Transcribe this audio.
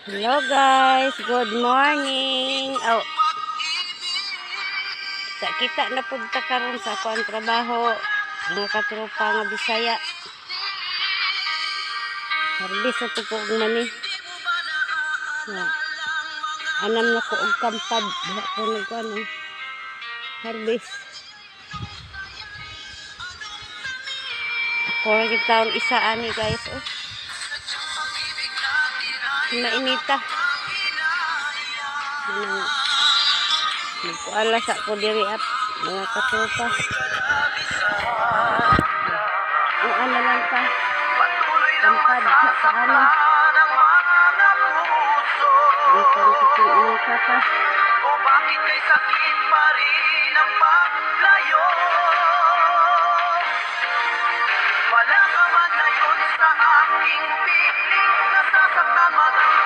Hello guys, good morning. Oh. Sa kita na pud ta karon sa ako ang trabaho, mga katropa nga Bisaya. Harvest na to ko og mani. Na, anam na ko og kampad, diha ko nagkuan oh. Harvest. Ako ra gyud taon isa ani, guys, oh. Mainita. Manang nagkuala sa ko diri up mga katropa. Ang ano lang ta. Kampad sa paano. Dito ang siking inita pa. O bakit kay sakit pa rin ang paglayo? Wala ka man ngayon sa aking piling. Nasasaktan man ang